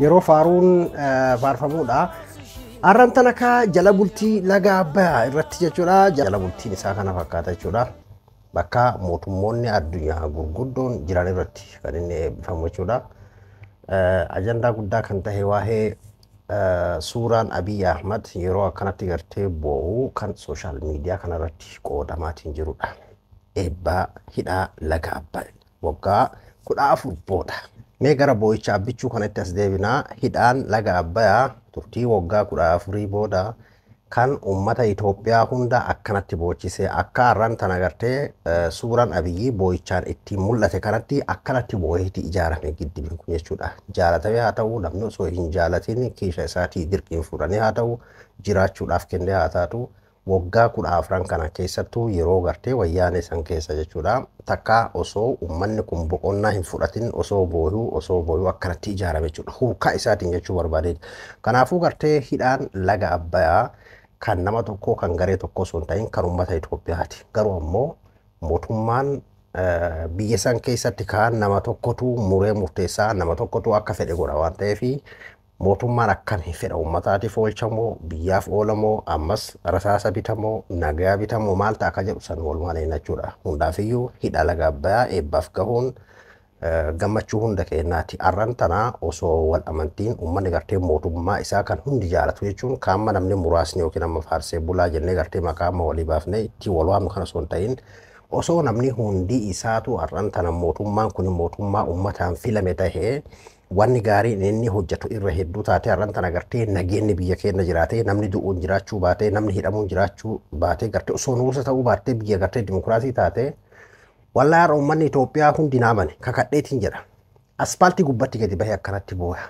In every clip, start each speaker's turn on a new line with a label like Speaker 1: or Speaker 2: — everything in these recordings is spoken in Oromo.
Speaker 1: Yeroo faaruun faarfamuudha. Har'aan tana kaa jala bultii laga Abbayaa irratti jechuudha. Jala bultiin isaa kana fakkaata jechuudha. Bakka mootummoonni addunyaa gurguddoon jiran irratti kan inni eebbifamu jechuudha. Ajandaa guddaa kan tahe waa'ee suuraan Abiy Ahmad yeroo akkanatti gartee boo'u kan sooshaal miidiyaa kanarratti qoodamaatiin jirudha. Eebbaa hidhaa laga Abbaay waggaa 14 booda. Mee gara boo'icha abbichuu kanatti as deebinaa. Hidhaan laga Abbayaa turtii waggaa 14 booda kan uummata Itoophiyaa hunda akkanatti boochise, akka har'aan tana gartee suuraan Abiyyi boo'ichaan ittiin mul'ate kanatti akkanatti boo'eeti ijaarame giddibiin kun jechuudha. Jaalatamee haa ta'u, namni osoo hin jaalatin kiisha isaatii dirqiin fuudhanii haa ta'u, jiraachuudhaaf kennee haa taatu, waggaa 14 kana keessattuu yeroo gartee wayyaanee san keessa jechuudha. Takka osoo uummanni kun boqonnaa hin fudhatin osoo booyuu akkanatti ijaarame jechuudha. Hurkaa isaatiin jechuu barbaadeen. Kanaafuu gartee hidhaan laga Abbayaa kan nama tokkoo kan garee tokkoo osoo hin ta'in kan uummata Itoophiyaati. Garuu ammoo mootummaan biyya san keessatti kaan nama tokkotu muree murteessaa, nama tokkotu akka fedhe godha waan ta'eef mootummaan akkamii fedha uummataatiif oolchamoo, biyyaaf oolamoo, ammas rasaasa bitamoo, nagaa bitamoo maal ta'a akka jedhu san walumaan jechuudha. Hundaafiyyuu hidha laga Abbayaa eebbaaf gahuun gammachuu hunda keenyaati. Har'aan tanaa osoo wal amantiin uummanni gartee mootummaa isaa kan hundi jaalatu jechuun kaamma namni muraasni yookiin amma faarsee bulaa jennee gartee maqaa amma walii baafnee itti wal waamnu kana osoo hin ta'in osoo namni hundi isaatu har'aan tana mootummaan kun mootummaa uummataan filame tahee wanni gaariin inni hojjetu irra hedduu taatee har'aan tana gartee nageenyi biyya keenya jiraatee namni du'uun jiraachuu baatee namni hidhamuun jiraachuu baatee gartee osoo nuusa ta'uu baattee biyya gartee dimokiraasii taatee wallaahi har'a uummanni Itoophiyaa hundi naamane kakadheetiin jedha. Aspaaltii gubbatti gadi bahee akkanatti booya.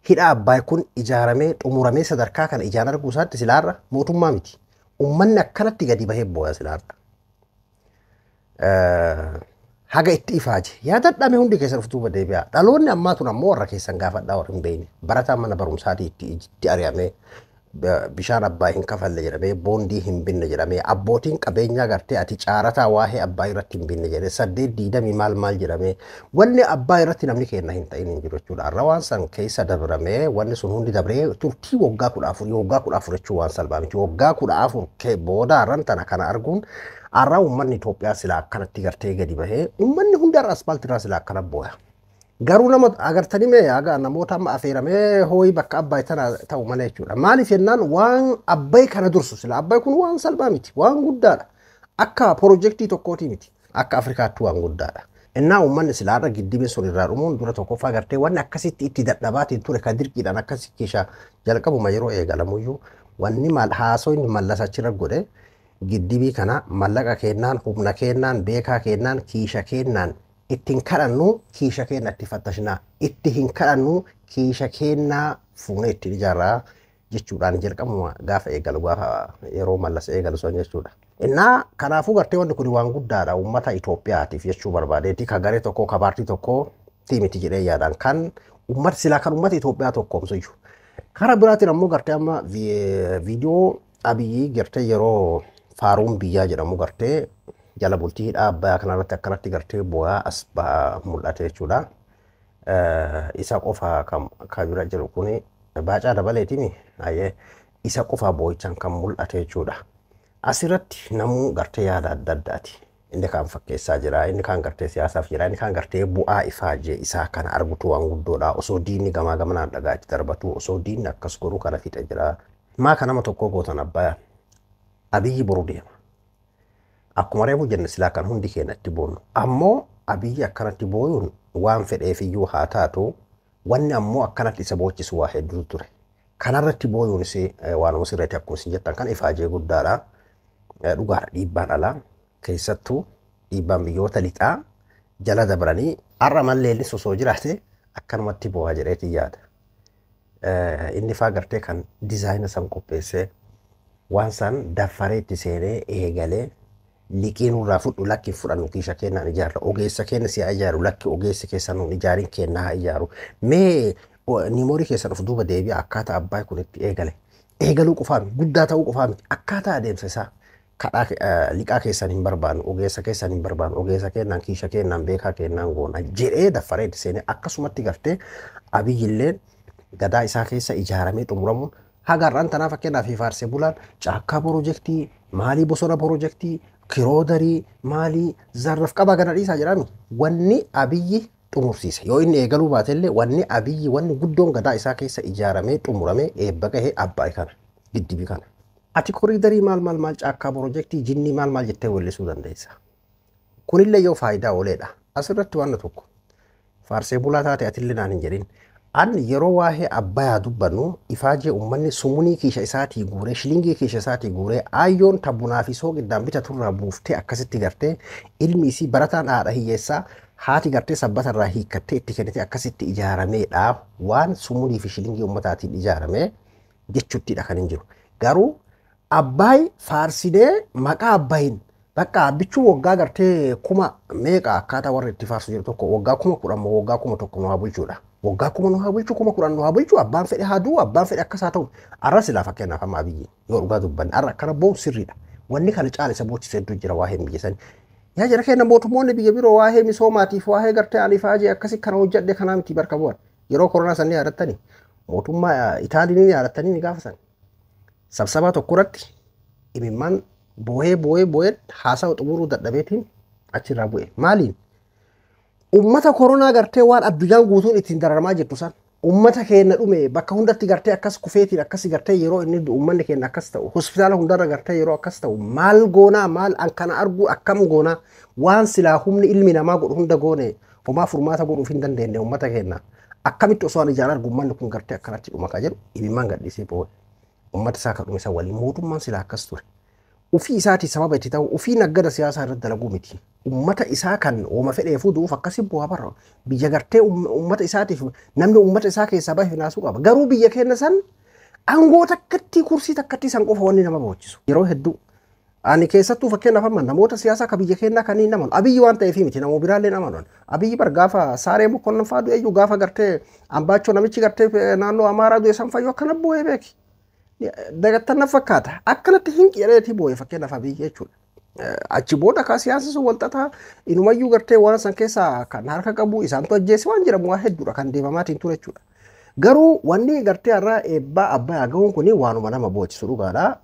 Speaker 1: Hidha Abbaay kun ijaaramee xumuramee sadarkaa kana ijaan arguu isaatti silaarra mootummaa miti. Uummanni akkanatti gadi bahee booya silaarra. Haga itti ifaaje yaadadhame hundi keessa dhuftuu deebi'a. Dhaloonni ammaa tun ammoo warra keessan gaafadhaa warra hin beekne. Barataan mana barumsaatii itti ari'amee bishaan Abbaay hin kafalle jedhamee, boondii hin binne jedhamee, abbootiin qabeenyaa gartee ati caarataa waa'ee Abbaay irratti hin binne jedhee 820 maal maal jedhamee wanni Abbaay irratti namni kenna hin ta'in hin jiru jechuudha. Har'a waan san keessa dabramee wanni sun hundi dabree turtii waggaa 14, waggaa 14 jechuun waan salphaa miti. Waggaa 14 booda har'aan tana kana arguun har'a uummanni Itoophiyaa silaa akkanatti gartee gadi bahee uummanni hundi har'a aspaaltii irraa silaa akkana booya. Garuu nama agartanii mee haga namoota amma affeeramee hooyi bakka Abbaay tana ta'u malee jechuudha. Maaliif jennaan waan Abbaay kana dursu sila Abbaay kun waan salphaa miti, waan guddaadha. Akka pirojektii tokkootii miti, akka Afrikaatti waan guddaadha. Innaa uummanni silaarra giddibiin sun irraa dhumuun dura tokkoffaa gartee wanni akkasitti itti dadhabaatiin ture kan dirqiidhaan akkasii keeshaa jalqabuma yeroo eegalamuyyuu wanni haasoonni mallas achirra godhe giddibii kana mallaqa kennaan, humna kennaan, beekaa kennaan, kiisha kennaan ittiin kadhannu kiisha keenya itti fattashinaa, itti hin kadhannu kiisha kennaa fuunee ittiin ijaarraa jechuudhaan jalqabuma gaafa eegalu gaafa yeroo mallas eegalu sun jechuudha. Innaa kanaafuu gartee wanni kun waan guddaadha uummata Itoophiyaatiif jechuu barbaadeeti ka garee tokkoo ka paartii tokkoo miti jedhee yaadaan kan uummata silaa kan uummata Itoophiyaa tokkoomsu iyyuu. Karaa biraatiin ammoo gartee amma viidiyoo Abiyyi gartee yeroo faaruun biyyaa jedhamu gartee jala bultii hidha Abbayaa kanarratti akkanatti gartee boo'aa as mul'ate jechuudha. Isa qofa kan bira jiru kuni Baacaa Dabaleetimi isa qofa boo'ichaan kan mul'ate jechuudha. Asirratti namuu gartee yaada adda addaati. Inni kaan fakkeessaa jira, inni kaan gartee siyaasaaf jira, inni kaan gartee bu'aa ifaajee isaa kana argutu waan guddoodha. Osoo diinni gamaa gamanaan dhagaa itti darbatu, osoo diinni akkas godhu kana fixa jira. Maa kan nama tokkoo gootan Abbayaa? Abiyyi boru deema. Akkuma reefu jenne silaa kan hundi keenya itti boonnu. Ammoo Abiyyi akkanatti booyuun waan fedheefiyyuu haa taatu wanni ammoo akkanatti isa boochisu waa hedduutu ture. Kanarratti booyuunis waanuma sirreetti akkuma isin jettan kan ifaajee guddaadha. Dhugaadha dhiibbaan alaa keessattuu dhiibbaan biyyoota lixaa jala dabranii har'a malleellis osoo jiraate akkanumatti boo'a jedheetiin yaada. Inni faa gartee kan dizaayina san qopheessee waan san daffaree itti seenee eegalee liqii nurraa fudhu lakki fudhannu kiisha kennaan ijaarra ogeessa keenya si haa ijaaru lakki ogeessi keessa nuun ijaarin kennaa haa ijaaru mee niimoorii keessa dhufu duuba deebi'a akkaataa Abbaay kun itti eegale eegaluu qofaa miti guddaa ta'uu qofaa miti akkaataa adeemsa isaa Kadhaa liqaa keessan hin barbaannu, ogeessa keessan hin barbaannu, ogeessa kennaan, kiisha kennaan, beekaa kennaan goona jedhee daffaree itti seenee akkasumatti gartee Abiyyilleen gadaa isaa keessa ijaaramee xumuramuun haga har'aan tanaa fakkeenyaaf faarsee bulaan caakkaa piroojeektii, maalii bosona piroojeektii, kiroodarii, maalii zarraf qabaa gana dhiisaa jedhami. Wanni Abiyyi xumursiise yoo inni eegaluu baatellee, wanni Abiyyi wanni guddoon gadaa isaa keessa ijaaramee xumuramee eebba gahee Abbaay kana, giddibii kana. Ati koriidarii maal maal maal, caakkaa piroojeektii, jinnii maal maal jettee weellisuu dandeessa. Kunillee yoo faayidaa ooleedha. Asirratti waan tokko faarsee bulaa taate atillee naan hin jedhin. An yeroo waa'ee Abbayaa dubbannu ifaajee uummanni sumunii kiisha isaatii guuree, shilingii kiisha isaatii guuree, aayyoon tabbunaa fi sooqiddaan bitaturraa buuftee akkasitti gartee ilmi isii barataan haadha hiyyeessaa haati gartee sabbatarraa hiikkattee itti kennite akkasitti ijaarameedha. Waan sumunii fi shilingii uummataatiin ijaarame jechuuttidha kan hin jiru. Garuu Abbaay faarsinee maqaa Abbaayin bakka abbichuu waggaa gartee kuma meeqa akkaataa warra itti faarsu jiru tokko waggaa 10,000 moo waggaa 1,000 nu haa bulchuudha. Waggaa 1,000 nu haa bulchu, 10,000 nu haa bulchu, abbaan fedhe haa du'u, abbaan fedhe akkas haa ta'u. Arra silaa fakkeenyaaf amma Abiyyi yoo dhugaa dubbanne arra akkana boo'u sirriidha. Wanni kana caala isa boochise hedduu jira waa'ee biyya sanii. Yaa jara keenya, mootummoonni biyya biroo waa'ee misoomaatiif waa'ee gartee ani faajee akkasii kana hojjedhe kanaa miti bakka bu'an. Yeroo koronaa sanii yaadattanii mootummaa Itaalii ni yaadattanii ni gaafasan. Sabsabaa tokko irratti imimmaan boohee boohee boohee haasawa xumuruu dadhabeetiin achirraa bu'e. Maaliin? Ummata koronaa gartee waan addunyaan guutuun ittiin dararamaa jirtu san ummata keenya dhume bakka hundatti gartee akkas kufeetiin akkas gartee yeroo inni ummanni keenya akkas ta'u, hospitaala hundarra gartee yeroo akkas ta'u, maal goonaa, maal an kana argu akkam goonaa, waan silaa humni ilmi namaa godhu hunda goone homaa furmaata godhuuf hin dandeenye, ummata keenya akkamitti osoo ani ijaan argu ummanni kun gartee akkanatti dhuma ka jedhu imimmaan gadhiisee boo'e. Ummata isaa kan dhume isa waliin mootummaan silaa akkas ture. Ufii isaatii sababa itti ta'u ufii naggada siyaasaa irratti dalaguu miti. Ummata isaa kan ooma fedheefuu du'uuf akkasii bu'aa barra. Biyya gartee ummata isaatiif namni ummata isaa keessaa bahe naasuu qaba. Garuu biyya keenya san aangoo takkatti, kursii takkatti san qofa wanni nama boochisu. Yeroo hedduu ani keessattuu fakkeenyaaf amma namoota siyaasaa ka biyya keenyaa kan hin amanu. Abiyyi waan ta'eef miti, nama biraallee hin amanu. Abiyyi bar gaafa Saaree Mokonnon fa'aa du'e iyyuu, gaafa gartee Ambaachoo namichi gartee naannoo Amaaraa du'e san fayyuu akkana bu'ee beeki. Dagattan na fakkaata. Akkanatti hin jedheeti boo'e fakkeenyaaf Abiyyi jechuudha. Achi booda ka siyaasni sun walxaxaa inumayyuu gartee waan san keessaa kan harka qabu isaantu ajjeese waan jedhamu waa hedduudha kan deemamaatiin ture jechuudha. Garuu wanni gartee har'a eebbaa Abbayaa gahuun kuni waanuma nama boochisu dhugaadha.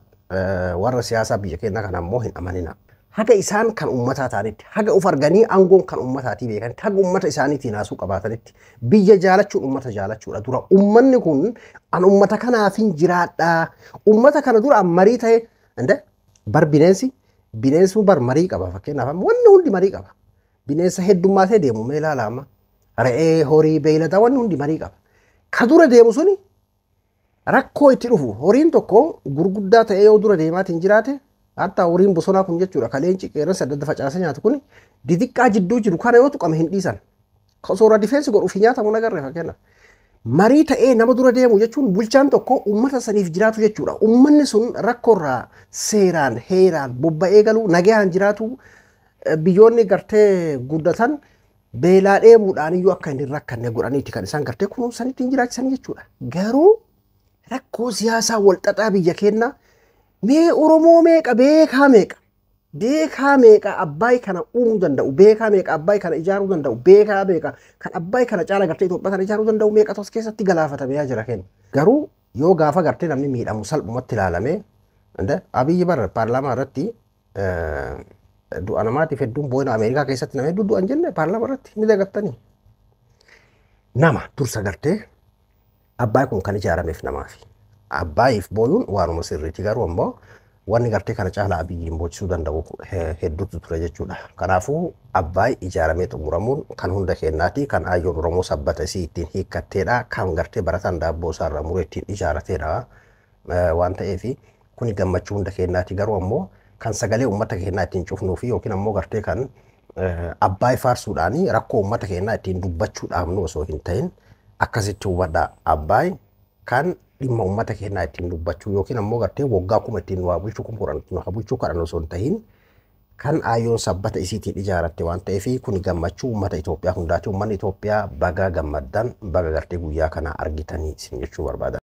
Speaker 1: Warra siyaasaa biyya keenyaa kana ammoo hin amanina. Haga isaan kan uummataa ta'anitti, haga uf arganii aangoon kan uummataatii beekanitti, haga uummata isaaniitiin haasuu qabaatanitti, biyya jaalachuun uummata jaalachuudha. Dura uummanni kun an uummata kanaafin jiraadha. Uummata kana dura an marii ta'e inde bar bineensi bar marii qaba, fakkeenyaaf amma wanni hundi marii qaba. Bineensa heddummaatee deemu mee ilaala amma. Re'ee, horii, beeyladaa, wanni hundi marii qaba. Ka dura deemu suni rakkoo itti dhufu, horiin tokko gurguddaa ta'ee yoo dura deemaatiin jiraate, hatta horiin bosonaa kun jechuudha, ka leenci qeerransa adda adda facaasee nyaatu kun didiqqaa jidduu jiru kana yoo tuqame hin dhiisan. Osoo irra difeensi godhuuf hin nyaatamu nagarre fakkeenyaaf. Marii ta'ee nama dura deemu jechuun bulchaan tokko uummata saniif jiraatu jechuudha. Uummanni sun rakkoorraa seeraan heeraan bobba'ee galuu, nagayaan jiraatu, biyyoonni gartee guddatan beelaa dheebuudhaan iyyuu akka hin rakkanne godhaniiti kan isaan gartee kunuunsanitti hin jiraachisan jechuudha. Garuu rakkoo siyaasaa walxaxaa biyya keenyaa, mee Oromoo meeqa, beekaa meeqa, beekaa meeqa Abbaay kana uumuu danda'u, beekaa meeqa Abbaay kana ijaaruu danda'u, beekaa meeqa kan Abbaay kana caala gartee Itoophiyaa kana ijaaruu danda'u meeqatu as keessatti galaafatame yaa jira kenna. Garuu yoo gaafa gartee namni miidhamu salphumatti ilaalamee, Abiyyi bara paarlaamaa irratti du'a namaatiif hedduun boo'ina, Ameerikaa keessatti nama hedduu du'an jenne paarlaamaa irratti ni dagattanii. Nama dursa gartee Abbaay kun kan ijaarameef namaafi. Abbaayiif booyuun waanuma sirriiti, garuu ammoo wanni gartee kana caalaa Abiyyiin boochisuu danda'u hedduutu ture jechuudha. Kanaafuu Abbaay ijaaramee xumuramuun kan hunda keenyaati. Kan aayyoon Oromoo sabbata isii ittiin hiikkatteedha. Kan gartee barataan daabboo isaarraa muree ittiin ijaarateedha. Waan ta'eef kuni gammachuu hunda keenyaati. Garuu ammoo kan sagalee uummata keenyaa ittiin cufnuu fi yookiin ammoo gartee kan Abbaay faarsuudhaani rakkoo uummata keenyaa ittiin dubbachuu dhaabnu osoo hin ta'in akkasitti hubadhaa. Abbaay kan dhimma uummata keenyaa ittiin dubbachuu yookiin ammoo gartee waggaa 1,000 ittiin waa bulchuu, 10,000 ittiin waa bulchuu kadhan osoo hin ta'in kan aayyoon sabbata isiitiin ijaaratte waan ta'eef kuni gammachuu uummata Itoophiyaa hundaati. Uummanni Itoophiyaa baga gammaddan, baga gartee guyyaa kana argitanii isin jechuu barbaada.